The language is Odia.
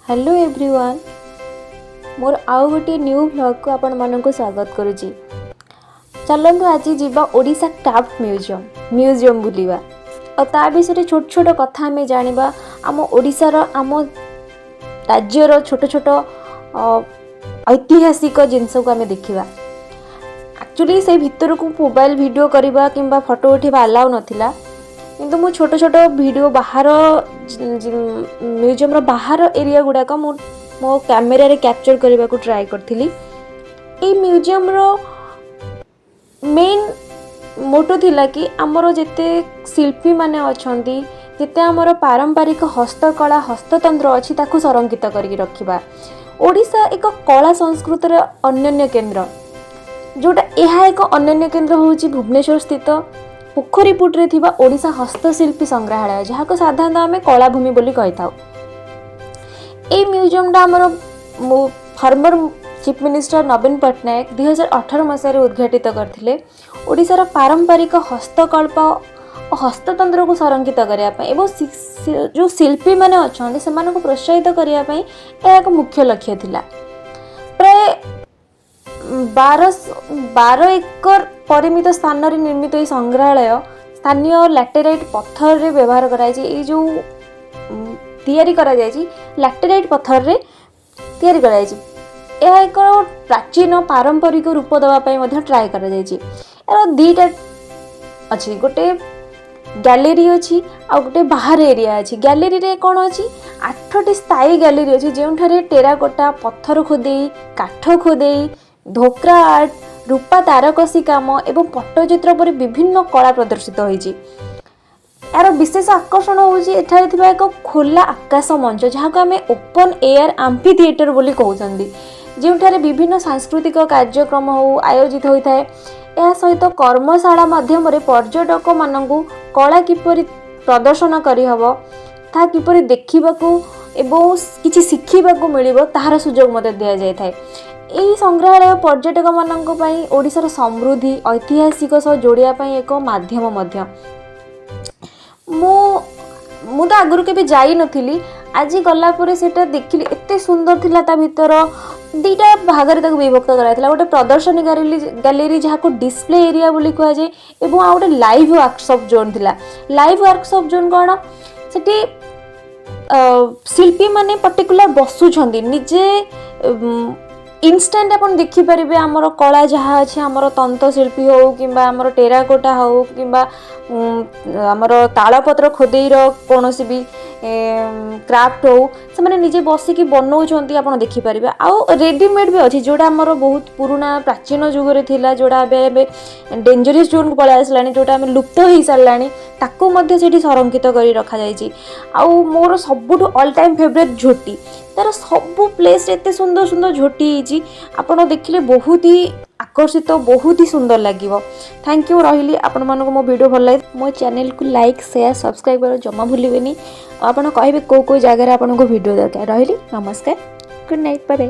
ହ୍ୟାଲୋ ଏଭ୍ରିୱାନ୍, ମୋର ଆଉ ଗୋଟିଏ ନ୍ୟୁ ଭ୍ଲଗ୍କୁ ଆପଣମାନଙ୍କୁ ସ୍ୱାଗତ କରୁଛି। ଚାଲନ୍ତୁ, ଆଜି ଯିବା ଓଡ଼ିଶା କ୍ରାଫ୍ଟ ମ୍ୟୁଜିୟମ୍ ବୁଲିବା ଆଉ ତା ବିଷୟରେ ଛୋଟ ଛୋଟ କଥା ଆମେ ଜାଣିବା। ଆମ ଓଡ଼ିଶାର, ଆମ ରାଜ୍ୟର ଛୋଟ ଛୋଟ ଐତିହାସିକ ଜିନିଷକୁ ଆମେ ଦେଖିବା। ଆକ୍ଚୁଆଲି ସେଇ ଭିତରକୁ ମୋବାଇଲ ଭିଡ଼ିଓ କରିବା କିମ୍ବା ଫଟୋ ଉଠାଇବା ଆଲାଉ ନଥିଲା, କିନ୍ତୁ ମୁଁ ଛୋଟ ଛୋଟ ଭିଡ଼ିଓ ବାହାର ମ୍ୟୁଜିୟମ୍ର ବାହାର ଏରିଆ ଗୁଡ଼ାକ ମୁଁ ମୋ କ୍ୟାମେରାରେ କ୍ୟାପଚର୍ କରିବାକୁ ଟ୍ରାଏ କରିଥିଲି। ଏଇ ମ୍ୟୁଜିୟମ୍ର ମେନ୍ ମୋଟୋ ଥିଲା କି ଆମର ଯେତେ ଶିଳ୍ପୀମାନେ ଅଛନ୍ତି, ଯେତେ ଆମର ପାରମ୍ପରିକ ହସ୍ତକଳା, ହସ୍ତତନ୍ତ୍ର ଅଛି, ତାକୁ ସଂରକ୍ଷିତ କରିକି ରଖିବା। ଓଡ଼ିଶା ଏକ କଳା ସଂସ୍କୃତିର ଅନନ୍ୟ କେନ୍ଦ୍ର, ଯେଉଁଟା ଏହା ଏକ ଅନନ୍ୟ କେନ୍ଦ୍ର ହେଉଛି ଭୁବନେଶ୍ୱର ସ୍ଥିତ ପୋଖରୀପୁଟରେ ଥିବା ଓଡ଼ିଶା ହସ୍ତଶିଳ୍ପୀ ସଂଗ୍ରହାଳୟ, ଯାହାକୁ ସାଧାରଣତଃ ଆମେ କଳାଭୂମି ବୋଲି କହିଥାଉ। ଏଇ ମ୍ୟୁଜିୟମଟା ଆମର ଫର୍ମର ଚିଫ୍ ମିନିଷ୍ଟର ନବୀନ ପଟ୍ଟନାୟକ 2018 ମସିହାରେ ଉଦ୍ଘାଟିତ କରିଥିଲେ, ଓଡ଼ିଶାର ପାରମ୍ପରିକ ହସ୍ତକଳ୍ପ ଓ ହସ୍ତତନ୍ତ୍ରକୁ ସଂରକ୍ଷିତ କରିବା ପାଇଁ ଏବଂ ଯେଉଁ ଶିଳ୍ପୀମାନେ ଅଛନ୍ତି, ସେମାନଙ୍କୁ ପ୍ରୋତ୍ସାହିତ କରିବା ପାଇଁ ଏହା ଏକ ମୁଖ୍ୟ ଲକ୍ଷ୍ୟ ଥିଲା। ପ୍ରାୟ 12 ଏକର ପରିମିତ ସ୍ଥାନରେ ନିର୍ମିତ ଏହି ସଂଗ୍ରହାଳୟ ସ୍ଥାନୀୟ ଲାଟେରାଇଟ୍ ପଥରରେ ବ୍ୟବହାର କରାଯାଇଛି। ଏଇ ଯେଉଁ ତିଆରି କରାଯାଇଛି, ଲାଟେରାଇଟ୍ ପଥରରେ ତିଆରି କରାଯାଇଛି। ଏହା ଏକ ପ୍ରାଚୀନ ପାରମ୍ପରିକ ରୂପ ଦେବା ପାଇଁ ମଧ୍ୟ ଟ୍ରାଏ କରାଯାଇଛି। ଏହାର ଦୁଇଟା ଅଛି, ଗୋଟେ ଗ୍ୟାଲେରୀ ଅଛି ଆଉ ଗୋଟେ ବାହାର ଏରିଆ ଅଛି। ଗ୍ୟାଲେରୀରେ କ'ଣ ଅଛି? ଆଠଟି ସ୍ଥାୟୀ ଗ୍ୟାଲେରୀ ଅଛି, ଯେଉଁଠାରେ ଟେରାକୋଟା, ପଥର ଖୋଦେଇ, କାଠ ଖୋଦେଇ, ଧୋକ୍ରା ଆର୍ଟ, ରୂପା ତାରକସି କାମ ଏବଂ ପଟ୍ଟଚିତ୍ର ପରି ବିଭିନ୍ନ କଳା ପ୍ରଦର୍ଶିତ ହୋଇଛି। ଏହାର ବିଶେଷ ଆକର୍ଷଣ ହେଉଛି ଏଠାରେ ଥିବା ଏକ ଖୋଲା ଆକାଶ ମଞ୍ଚ, ଯାହାକୁ ଆମେ ଓପନ୍ ଏୟାର ଆମ୍ଫି ଥିଏଟର ବୋଲି କହୁଛନ୍ତି, ଯେଉଁଠାରେ ବିଭିନ୍ନ ସାଂସ୍କୃତିକ କାର୍ଯ୍ୟକ୍ରମ ହଉ ଆୟୋଜିତ ହୋଇଥାଏ। ଏହା ସହିତ କର୍ମଶାଳା ମାଧ୍ୟମରେ ପର୍ଯ୍ୟଟକମାନଙ୍କୁ କଳା କିପରି ପ୍ରଦର୍ଶନ କରିହେବ, ତାହା କିପରି ଦେଖିବାକୁ ଏବଂ କିଛି ଶିଖିବାକୁ ମିଳିବ, ତାହାର ସୁଯୋଗ ମଧ୍ୟ ଦିଆଯାଇଥାଏ। ଏହି ସଂଗ୍ରହାଳୟ ପର୍ଯ୍ୟଟକମାନଙ୍କ ପାଇଁ ଓଡ଼ିଶାର ସମୃଦ୍ଧି ଐତିହାସିକ ସହ ଯୋଡ଼ିବା ପାଇଁ ଏକ ମାଧ୍ୟମ ମଧ୍ୟ। ମୁଁ ତ ଆଗରୁ କେବେ ଯାଇନଥିଲି। ଆଜି ଗଲା ପରେ ସେଇଟା ଦେଖିଲି, ଏତେ ସୁନ୍ଦର ଥିଲା। ତା ଭିତର ଦୁଇଟା ଭାଗରେ ତାକୁ ବିଭକ୍ତ କରାଯାଇଥିଲା। ଗୋଟେ ପ୍ରଦର୍ଶନୀ ଗ୍ୟାଲେରୀ, ଯାହାକୁ ଡିସପ୍ଲେ ଏରିଆ ବୋଲି କୁହାଯାଏ, ଏବଂ ଆଉ ଗୋଟେ ଲାଇଭ୍ ୱାର୍କସପ୍ ଜୋନ୍ ଥିଲା। ଲାଇଭ୍ ୱାର୍କସପ୍ ଜୋନ୍ କ'ଣ? ସେଠି ଶିଳ୍ପୀମାନେ ପର୍ଟିକୁଲାର ବସୁଛନ୍ତି ନିଜେ। ଇନଷ୍ଟାଣ୍ଟ ଆପଣ ଦେଖିପାରିବେ, ଆମର କଳା ଯାହା ଅଛି, ଆମର ତନ୍ତ ଶିଳ୍ପୀ ହଉ କିମ୍ବା ଆମର ଟେରାକୋଟା ହଉ କିମ୍ବା ଆମର ତାଳପତ୍ର ଖୋଦେଇର କୌଣସି ବି କ୍ରାଫ୍ଟ ହଉ, ସେମାନେ ନିଜେ ବସିକି ବନଉଛନ୍ତି, ଆପଣ ଦେଖିପାରିବେ। ଆଉ ରେଡ଼ିମେଡ଼୍ ବି ଅଛି, ଯେଉଁଟା ଆମର ବହୁତ ପୁରୁଣା ପ୍ରାଚୀନ ଯୁଗରେ ଥିଲା, ଯେଉଁଟା ଏବେ ଏବେ ଡେଞ୍ଜରିୟସ୍ ଜୋନ୍କୁ ପଳେଇ ଆସିଲାଣି, ଯେଉଁଟା ଆମେ ଲୁପ୍ତ ହେଇସାରିଲାଣି, ତାକୁ ମଧ୍ୟ ସେଇଠି ସଂରକ୍ଷିତ କରି ରଖାଯାଇଛି। ଆଉ ମୋର ସବୁଠୁ ଅଲ୍ ଟାଇମ୍ ଫେଭରେଟ୍ ଝୋଟି। ତାର ସବୁ ପ୍ଲେସ୍ରେ ଏତେ ସୁନ୍ଦର ସୁନ୍ଦର ଝୋଟି ହେଇଛି, ଆପଣ ଦେଖିଲେ ବହୁତ ହି ଆକର୍ଷିତ, ବହୁତ ହି ସୁନ୍ଦର ଲାଗିବ। Thank you, ରହିଲି। ଆପଣମାନଙ୍କୁ ମୋ ଭିଡ଼ିଓ ଭଲ ଲାଗେ, ମୋ ଚ୍ୟାନେଲକୁ ଲାଇକ୍, ସେୟାର, ସବସ୍କ୍ରାଇବ୍ କରିବା ଜମା ଭୁଲିବେନି। ଆଉ ଆପଣ କହିବେ କେଉଁ କେଉଁ ଜାଗାରେ ଆପଣଙ୍କୁ ଭିଡ଼ିଓ ଦରକାର। ରହିଲି, ନମସ୍କାର, ଗୁଡ୍ ନାଇଟ୍, ବାଏ ବାଏ।